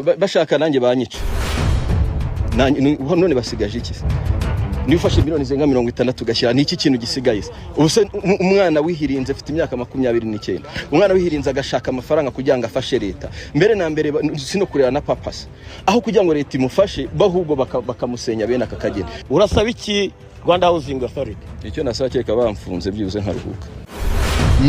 Bashaka nanjye banyica. None basigaje iki se? Niba ufashe miliyoni zirenga 60 ugashyira, ni iki kintu gisigaye se? Ubu se umwana wihirinze, afite imyaka 29, umwana wihirinze agashaka amafaranga kugira ngo afashe leta mbere na mbere, si no kureba na papasi, aho kugira ngo leta imufashe, ahubwo bakamusenya bene aka kageni. Urasaba iki Rwanda Housing Authority? Icyo nasaba, kereka bamfunze byibuze nkaruhuka.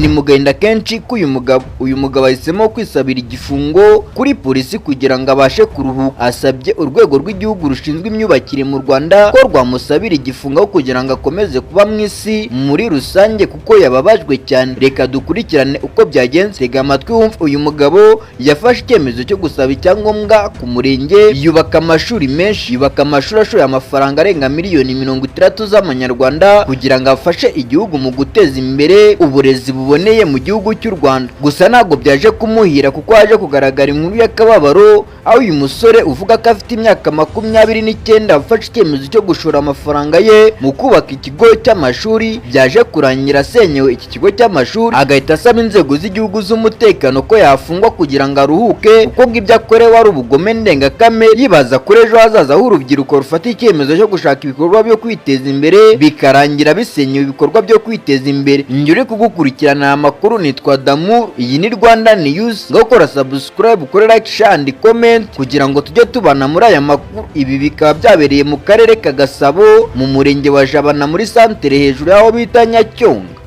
Ni mu gahinda kenshi k'uyu mugabo. Uyu mugabo ahisemo kwisabira igifungo kuri polisi kugira ngo abashe kuruhuka. Asabye urwego rw'igihugu rushinzwe imyubakire mu Rwanda ko rwamusabira igifungo kugira ngo akomeze kuba mu isi muri rusange, kuko yababajwe cyane. Reka dukurikirane uko byagenze. Tega amatwi wumve. Uyu mugabo yafashe icyemezo cyo gusaba icyangombwa ku murenge, yubaka amashuri menshi, yubaka amashuri ashoye amafaranga arenga miliyoni 60 z'amanyarwanda kugira ngo afashe igihugu mu guteza imbere uburezi buboneye mu gihugu cy'u Rwanda. Gusa ntabwo byaje kumuhira, kuko haje kugaragara inkuru y'akababaro, aho uyu musore uvuga ko afite imyaka 29 afashe icyemezo cyo gushora amafaranga ye mu kubaka ikigo cy'amashuri, byaje kurangira asenyewe iki kigo cy'amashuri, agahita asaba inzego z'igihugu z'umutekano ko yafungwa kugira ngo aruhuke, kuko ngo ibyo akorewe ari ubugome ndengakamere. Yibaza kuri ejo hazaza h'urubyiruko rufata icyemezo cyo gushaka ibikorwa byo kwiteza imbere, bikarangira bisenyewe ibikorwa byo kwiteza imbere. Njye uri kugukurikirana aya makuru nitwa Damu, iyi ni Rwanda News. Ngaho ukora subscribe, ukore like, share and comment kugira ngo tujye tubana muri aya makuru. Ibi bikaba byabereye mu karere ka Gasabo, mu murenge wa Jabana, muri santere hejuru y'aho bita Nyacyonga.